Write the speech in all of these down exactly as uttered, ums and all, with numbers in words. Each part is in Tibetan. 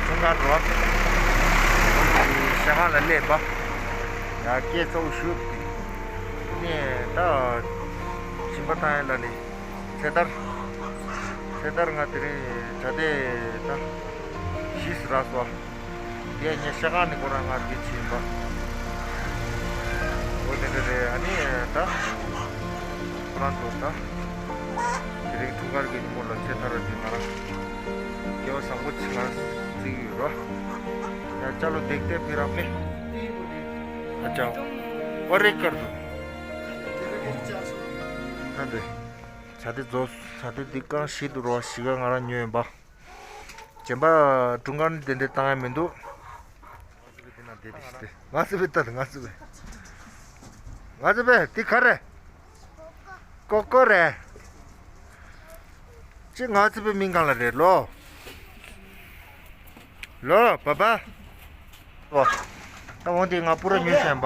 འཁྲུངས་སྐར་རོ། ཤ་ཁང་ལ་སླེབས་པ། ཡ་སྐད་གཙོ་བོ་ཞུ། ནས་ད་ཞིང་པ་ཐང་ཡན་ལ་ནི་ཚེ་ཐར། ཚེ་ཐར་ང་དེ་རིང་གྲྭ་སྡེ་ད་གཞིས་སུ་རག་སོ། དེ་ངས་ཤ་ཁང་ནི་ཁོ་རང་ང་དེ་བྱིན་པ། འོ་དེ་འདྲ་རེད། ཨ་ནི་ད་ཁོ་རང་ཚོ་ད་དེ་རིང་འཁྲུངས་སྐར་གྱི་ཉིན་མོ་ལ་ཚེ་ཐར་བ་དེ་ང་རང་སྐལ་བ་བཟང་པོ་ཅིག་ང་རང་བརྩི་གི་ཡོད་རོ། ཡ་ཅ་ལོ་འདེགས་ཏེ་ཕི་རབ་ནི། ཨ་ཅག་ཨོ་རེ་ཀར་དུ། ཨ་འདི། བྱ་དེ་རྫོགས། བྱ་དེ་འདི་རྐང་བཞི་འདུག་རོ། བཞི་ཀ་ང་རང་ཉོས་ཡིན་པ། གཞན་པ་འཁྲུངས་སྐར་ནི་དེ་འདྲའི་བཏང་ཡ་མི་འདུག་ང་ཚོ་བས་ལྟ་དང་ང་ཚོ་བས། ང་ཚོ་བས་འདི་ག་རེ། ཀོ་ཀོ་རེད། ཅི་ང་ཚོ་བས་མིང་གང་ལ་རེད་ལོ། ལོ་པ་པ། ཨོ། ད་འོང་དེ་ང་པུ་ར་ཉོས་བཞིན་པ།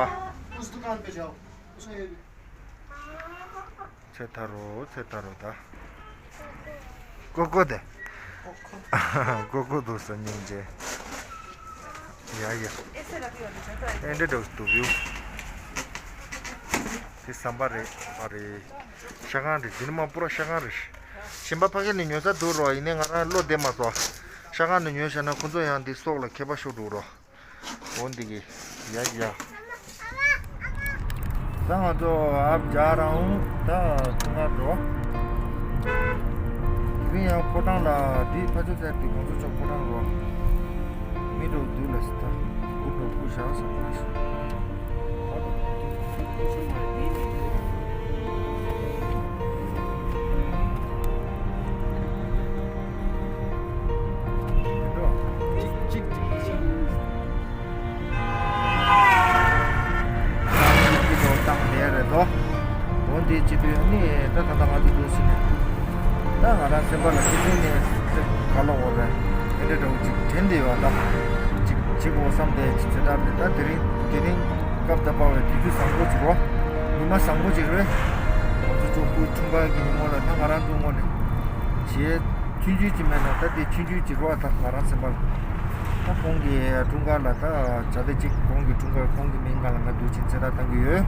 ཚེ་ཐར་རོ། ཚེ་ཐར་རོ་ད། ཀོ་ཀོ་དེ། ཀོ་ཀོ་འདུག་ས་སྙིང་རྗེ། ཡ་ཡ། ཨེ་འདྲ་འདྲ་འདུག་ཡོ། དེ་ཟམ་པ་རེད་པ་རེད། ཤ་ཁང་རེད། འདི་ནི་མ་པུ་ར་ཤ་ཁང་རེད། ཞིང་པ་ཕ་གི་ནས་ཉོ་ས་འདུག་རོ། ཡིན་ནའི་ང་རང་བློ་བདེ་མ་སོང་། ཤ་ཁང་ནས་ཉོས་བཞག་ན་ཁོ་ཚོ་ཡང་འདི་སྲོག་ལ་ཁྱད་པར་ཤོར་འགྲོ་རོ། འོ་འདི་གི་ཡ་ཡ། ད་ང་ཚོ་ཨབ་རྒྱ་རང་ད་ཐུང་ང་འགྲོ། དེ་རིང་ཡང་ཕོ་བྲང་ལ་འདི་ཕ་ཆོས་ཟེར་དེ་གོང་ས་མཆོག་ཕོ་བྲང་རོ། མི་འགྲོ་འདུག་ལ་སི་ད་སྐུ་འགྲོ་སྐུ་བཞག་ས་སྐུ་ཞིག་འོ་འདི་སྤྱི་འཐུས་ནི་ད་ད་ལྟ་ང་ཚོ་འདུག་ཟིན་ནས། ད་ང་རང་སེམས་པ་ལ་ཤི་ཚུལ་ནས་ག་ལོག་འོ་རེད། དེ་འདྲ་འདྲ་བོ་ཅིག་དྲན་བསྡད་ཡོད་ད། ཅིག་བྱེད་དགོས་བསམ་བསྡད་ཅིག་ཚེ་ཐར་ནས་ད་དེ་རིང་དེ་རིང་སྐབས་ད་པ་བའི་དུས་ཚོད་བཟང་པོ་ཅིག་རོ། ཉི་མ་བཟང་པོ་ཅིག་རེད། ང་ཚོ་ཅོག་པུའི་འཁྲུངས་སྐར་གྱི་ཉིན་མོ་ལ་ད་ང་རང་ཚོ་ངོ་ནས་བྱས་ཆུང་ཆུང་ཅིག་མེད་ན་ད་དེ་ཆུང་ཆུང་ཅིག་རོ། ད་ང་རང་སེམས་པ་ལ་ད་ཁོང་གི་འཁྲུངས་སྐར་ལ་ད་བྱ་དེ་ཅིག་ཁོང་གི་འཁྲུངས་སྐར་ཁོང་གི་མིང་སྒང་ལ་ང་འདུག་ཅིག་ཚེ་ཐར་བཏང་གི་ཡོད།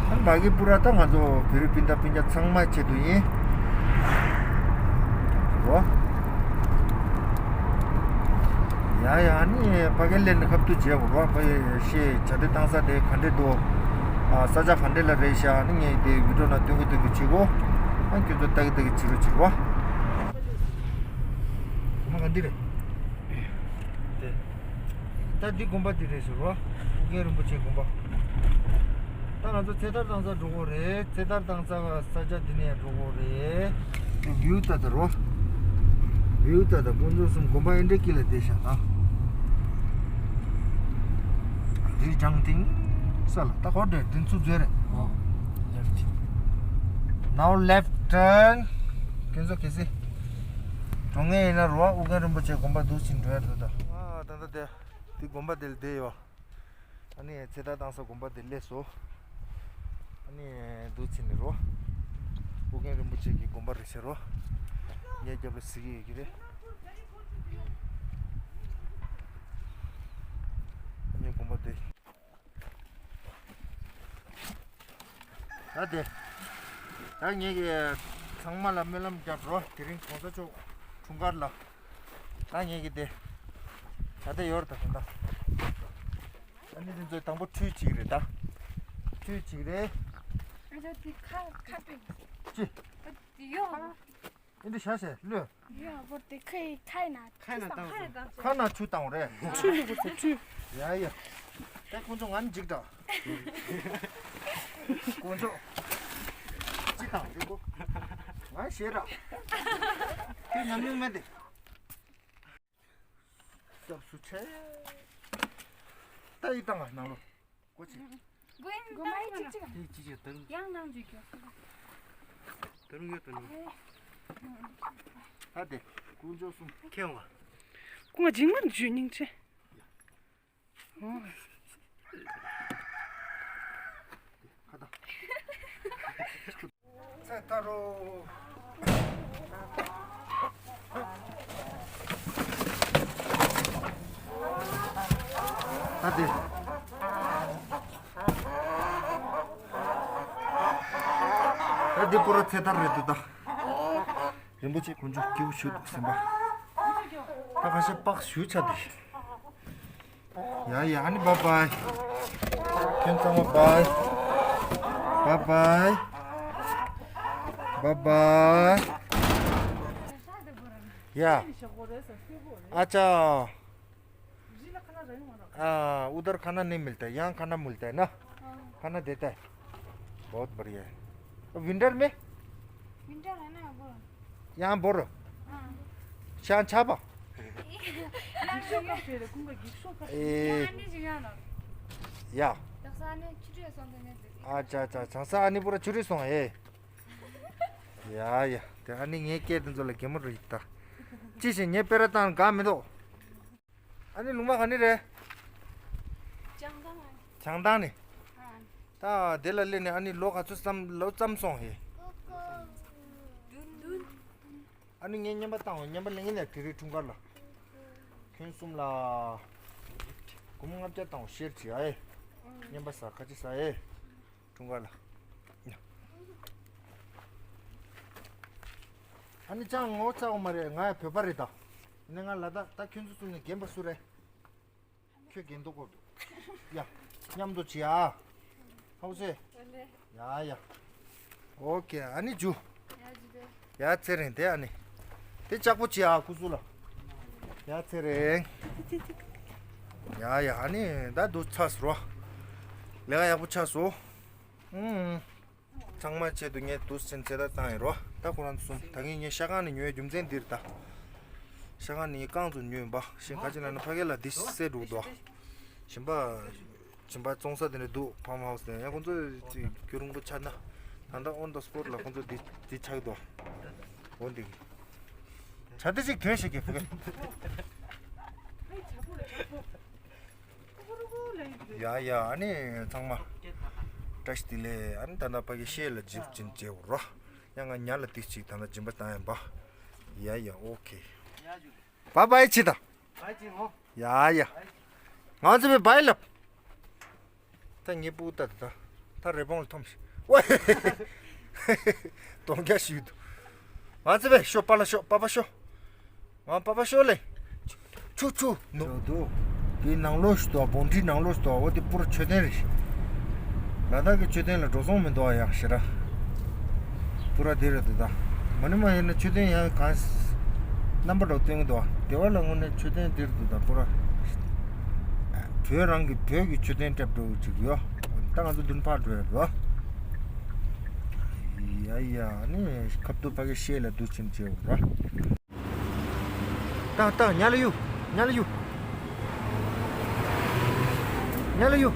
ཨ་ནི་བ་གི་པུ་ར་ད་ང་ཚོ་བོད་རིགས་སྤུན་ཟླ་སྤུན་ཀྱག་ཚང་མའི་ཆེད་དུ་ཡིན། རོ། ཡ་ཡ་ཨ་ནི་ཕ་གི་ལེན་ཁབ་ཏུ་བྱས་འོ་རོ། ཕ་གི་ཤེས་བྱ་དེ་བཏང་ས་དེ་ག་འདྲས་འདུག་ཨ་ས་ཆ་ག་འདྲས་ལ་རེད་ཤག་ཨ་ནི་ངས་དེ་བི་ཌིའོ་ནང་སྟོན་གི་སྟོན་གི་བྱེད་གོ་ཨ་ཁྱོད་ཚོ་ལྟ་གི་ལྟ་གི་བྱེད་རོགས་བྱེད་རོ། གོ་མ་ག་འདི་རེད། དེ། ད་འདི་དགོན་པ་འདི་རེད་ཟེར་བ། ཨོ་རྒྱན་རིན་པོ་ཆེ་དགོན་པ། ད་ང་ཚོ་ཚེ་ཐར་བཏང་ས་འགྲོ་གི་རེད། ཚེ་ཐར་བཏང་ས་ས་ཆ་འདི་ནས་འགྲོ་གི་རེད། དེ་བིའུ་ལྟ་ད་རོ། བིའུ་ལྟ་ད་དཀོན་མཆོག་གསུམ་དགོན་པ་ཨེ་འདྲ་དཀྱིལ་ལ་བསྡད་ཤག་ད། རི་ལྗང་ཐིང་ས་ལ་ད་གོ་འདྲེ་དེ་ཚུར་འཛུལ་རེད། ཨོ། Now left turn. ཁྱོད་ཚོ་གལ་སྲིད་འགྲོ་མཁན་ཡིན་ན་རོ། ཨོ་རྒྱན་རིན་པོ་ཆེ་དགོན་པ་འདུག་ཕྱིན་འགྲོ་ཡ་འགྲོ་ད། ཨ་ད་ད་དེ། དེ་དགོན་པ་དེ་ལ་བསྡད་ཡོད། ཨ་ནི་ཚེ་ཐར་བཏང་ས་དགོན་པ་དེ་སླེབས་སོ། ཨ་ནི་འདུག་ཕྱིན་ནས་རོ། ཨོ་རྒྱན་རིན་པོ་ཆེ་གི་དགོན་པ་རེད་ཟེར་རོ། ངའི་རྒྱབ་ལ་གཟིགས་ཀྱི་ཡོད་ཀྱི་རེད། ཨ་ནི་དགོན་པ་དེ། ད་དེ། ད་ངེད་ཀྱི་ཚང་མ་ལ་སྨོན་ལམ་རྒྱབ་རོགས། དེ་རིང་གོང་ས་མཆོག་འཁྲུངས་སྐར་ལ། ད་ངེད་ཀྱི་དེ། ད་དེ་ཡོར་ད་དེ་འདྲ། ཨ་ནི་དེ་ཚོའི་དང་པོ་ཁྲུས་གཅིག་རེད་ད། ཁྲུས་གཅིག་རེད། ཨ་ཅག་དེ་ཁ་ཁ་པེ། ཅི། ཨ་དེ་ཡོ། ཨེ་འདི་ཤ་ཤེ་ལོས། ཡ་བོ་དེ་ཁའི་ཁའི་ན་ཁའི་ན་བཏང་ཁའི་བཏང་ཁ་ན་ཆུ་བཏང་རེད། ཆུ་ལུག་ཚོ་ཆུ། ཡ་ཡ། ད་ཁོང་ཚོ་ང་ནི་འཇིགས་འདྲ། ཁོང་ཚོ། ཅི་བཏང་རེད་གོ་ང་ཤེས་ར། ཁྱོད་ཉམས་མྱོང་མེད་དེ། སྐྱབས་སུ་མཆི། ད་ཡི་བཏང་ང་ནང་ལོ། ཀོ་ཅི། གོ་ཡང་ནང་ཅིག་ཅིག་དེ་ཅི་ཅི་དང་། ཡང་ནང་ཅིག་གྱོ། དང་ཡོད་དང་། ཨ་དེ། དཀོན་མཆོག་གསུམ། ཁྱེད་ཀྱང་། ཀུན་ང་འཇིགས་མ་འཇུ་སྙིང་རྗེ། ཨོ། ཁ་དང་། ཚེ་ཐར་རོ། ད་དེ། ད་དེ་པུ་ར་ཚེ་ཐར་རེད་འདུག་ད། རིན་པོ་ཆེ་དཀོན་མཆོག་སྐྱིད་པོ་ཞུ་འདུག་སེམས་པ། ད་ཁ་ཤས་པགས་ཞུ་ཆ་དེ། ཡ་ཡ། ཨ་ནི་བཱའི་བཱའི། ཁྱོད་ཚང་མ་བཱའི། བཱའི་བཱའི། བཱའི་བཱའི། ཡ། ཨ་ཅག आ, उधर खाना नहीं मिलता है, यहाँ खाना मिलता है ना। हाँ। खाना देता है। बहुत बढ़िया है। तो विंटर में? विंटर है ना, बोलो। यहाँ बोलो। हाँ। शान छापा। ए, या। अच्छा, अच्छा, अच्छा। सा आने पूरा चुरी सो है। या, या। ते आने ये के दिन जो लगे मर रही था। चीज़ ये पेरा तान काम में दो। ཨ་ནི་ལུང་པ་ག་ནས་རེད། བྱང་ཐང་ཨ། བྱང་ཐང་ནས། ཨ། ད་དེ་ལ་སླེབས་ནས་ཨ་ནི་ལོ་ག་ཚོད་ཙམ་ལོ་ཙམ་སོང་ཧེ། བདུན་བདུན། ཨ་ནི་ངས་རྔན་པ་བཏང་བ་རྔན་པ་ལེན་གྱི་ནས་དེ་རིང་འཁྲུངས་སྐར་ལ། ཁྱོད་གསུམ་ལ། སྒོར་མོ་ལྔ་བརྒྱ་བཏང་བ་ཤེར་བྱེད་ཨ་ཨེ། རྔན་པ་ཟ་ཁ་ཅིག་ཟ་ཨེ། འཁྲུངས་སྐར་ལ། ཨ་ནི་ཅང་ངོ་ཚ་བ་མ་རེད། ང་ཡང་བོད་པ་རེད་ད། ཡིན་ན་ང་ལ་དྭགས་ད་ཁྱོད་ཚོ་གསུམ་ནས་རྒན་པ་སུ་རེད། ཁྱོད་རྒན་མདོག་དཀར་འདུག་ཡ། མཉམ་དུ་བྱེད་ཨ། ཧའུ་སེ། ཡ་ཡ། ཨོ་ཀེ། ཨ་ནི་ཇུ། ཡ་ཚེ་རིང་དེ་ཨ་ནི། དེ་ལྕགས་པོ་བྱེད་ཨ་ཁུ་ཚུ་ལ། ཡ་ཚེ་རིང་། ཡ་ཡ། ཨ་ནི་ད་འདུག་ཚར་སོང་། ལས་ཀ་ཡག་པོ་ཆགས་སོང་། ཨུམ། ཚང་མ་ཆེད་དུ་ངས་དུས་ཆེན་ཚེ་ཐར་བཏང་ཡིན་རོ། ད་ཁོ་རང་ཚོ་གསུམ་ད་ངས་ངས་ཤ་ཁང་ནས་ཉོས་རྒྱུ་མཚན་འདིར་ད། ཤ་ཁང་ནས་ངས་རྐང་ཚོ་ཉོས་པ་ཞིང་ཁ་ཅིག་ལ་ན་ཕ་གི་ལ་འདི་སེ་འགྲོ་འདུག་ཞིང་པ། ཞིང་པ་བཙོང་ས་དེ་འདྲ་འདུག་ཕམ་ཧའུ་སི་དེ་ཡང་ཁོང་ཚོ་རྒྱུན་རིང་པོ་ཆགས་ན། ད་ལྟ་ཨོན་ད་སི་པོ་ཊི་ལ་ཁོང་ཚོ་འདི་འདི་ཆགས་འདུག་འོ་འདི། བྱ་དེ་ཅིག་ཐོན་ཤེས་ཀྱི་ཕ་གི། ཡ་ཡ། ཨ་ནི་ཚང་མ་བཀྲ་ཤིས་བདེ་ལེགས། ཨ་ནི་ད་ལྟ་ཕ་གི་ཤེས་ལ་འཇིབ་ཅིན་བྱེད་འོ་རོ། ཡ་ང་ཉ་ལ་ཏིག་ཅིག་ད་ལྟ་སྦྱིན་པ་བཏང་ཡིན་པ། ཡ་ཡ། ཨོ་ཁེ། བཱའི་བཱའི་ཆི་ད། ཡ་ཡ། ང་ཚོ་བའི་བཱའི་ལབ། ད་ངའི་སྤུ་གུ་ལྟ་དེ་ད། ད་རི་བོང་ལ་འཐོམ་ཞིག་ཝེ། གདོང་རྒྱག་ཞིག་འདུག་ང་ཚོ་བས་ཤོ་པ་ལ་ཤོ་པ་པ་ཤོ། ང་པ་པ་ཤོ་ལེ། ཆུ་ཆུ་ནུ། འདུག་དེའི་ནང་ལོགས་ཤིག་འདུག་བོན་ཁྲིའི་ནང་ལོགས་ཤིག་འདུག་འོ་དེ་པུར་མཆོད་རྟེན་རེད། ལ་དྭགས་ཀྱི་མཆོད་རྟེན་ལ་འགྲོ་སོང་མི་འདུག་ཨ་ཡག་ཞེ་ར། པུ་ར་དེ་རེད་འདུག་ད། མ་ནི་མ་ཡིན་ན་མཆོད་རྟེན་ཡང་གང་། རྣམ་པ་འདྲ་བོ་སྟོན་གྱི་འདུག་ཨ། དེ་བ་ལ་དངོས་གནས་མཆོད་རྟེན་དེ་རེད་འདུག་ད་པུ་ར། བོད་རང་གི་བོད་ཀྱི་མཆོད་རྟེན་སྤྲད་འགྲོ་གི་ཅིག་ཡོད། ད་ང་ཚོ་མདུན་ཕར་འགྲོ་ཡ་རོ། ཡ་ཡ་ནི་ཁབ་ཏུ་ཕ་གི་ཤེས་ལ་འདུག་ཕྱིན་བྱེད་འོ་ར། ཏང་ཏང་ཉ་ལ་ཡུ། ཉ་ལ་ཡུ། ཉ་ལ་ཡུ།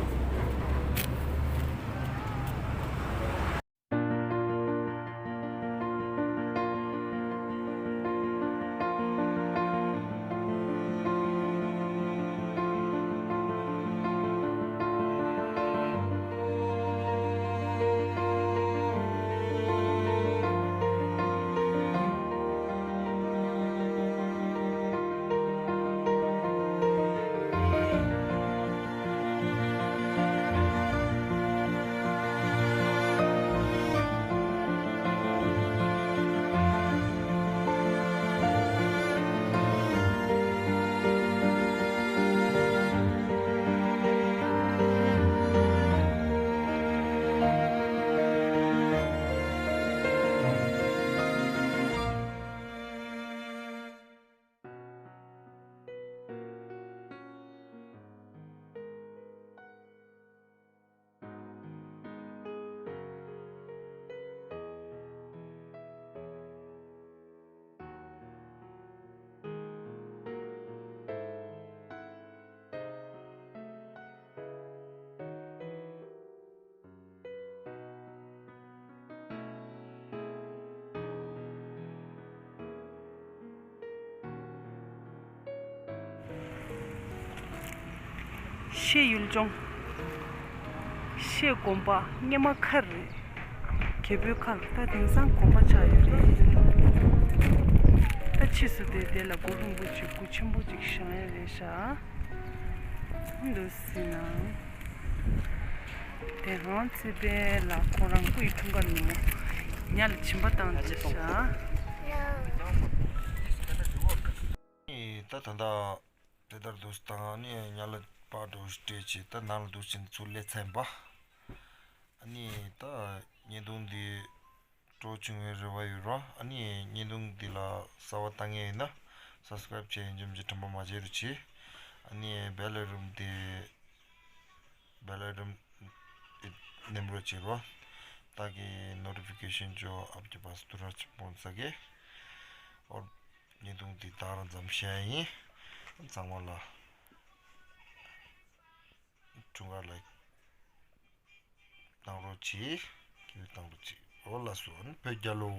ཤེས་ཡུལ་ལྗོངས། ཤེས་དགོན་པ་སྔས་མ་མཁར་རེད། རྒྱལ་པོའི་མཁར་ད་དེང་སང་དགོན་པ་ཆགས་ཡོད་རེད། ད་ཕྱིས་སུ་དེ་དེ་ལ་སྒོ་ལྷུན་པོ་ཅིག་སྒོ་ཆེན་པོ་ཅིག་བཞེངས་ཡ་རེད་ཤག་འདུག་ཟེར་ན། དེ་ཧང་ཚེ་པེ་ལ་ཁོ་རང་སྐུ་ཡི་འཁྲུངས་སྐར་ནས་ཉ་ལ་སྦྱིན་པ་བཏང་བྱས་ཤག་ད་ད་ལྟ་དེ་ལྟར་འདུག་སྟངས་ནི་ཉ་ལ་པ་འགྲོ་སྤྲད་བྱས་ད་ནང་ལ་འདུག་ཕྱིན་ཚུར་སླེབས་ཚར་ཡིན་པ། ཨ་ནི་ད་བརྙན་ཐུང་འདི་སྤྲོ་བྱུང་བའི་རེ་བ་ཡོད་རོ། ཨ་ནི་བརྙན་ཐུང་འདི་ལ་གསར་པ་ལྟ་མཁན་ཡིན་ན་སབ་སི་ཀ་རེབ་བྱས་ཡིན་འཇམ་གྱི་དྲན་པ་མ་བརྗེད་རོགས་གྱིས། ཨ་ནི་བེལ་ཨེ་རུམ་དེ་བེལ་ཨེ་རུམ་ནེམ་རོ་བྱེད་རོ། ད་གི་ནོ་ཊི་ཕི་ཀེ་ཤན་ཅོ་ཨབ་ཀྱི་པཱས་དུ་ར་ཆི་པོན་ས་གེ་ཨོར། བརྙན་ཐུང་འདི་ད་རང་ཙམ་བཤད་ཡིན། ཚང་མ་ལ་འཁྲུངས་སྐར་ལ་གནང་རོགས་གྱིས། སྐྱིད་པོ་གནང་རོགས་གྱིས། འོ་ལགས་སོ། བོད་རྒྱལ་ལོ།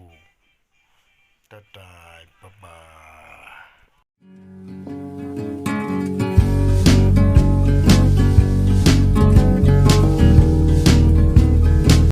ཏ་ཏ། བཱའི་བཱའི།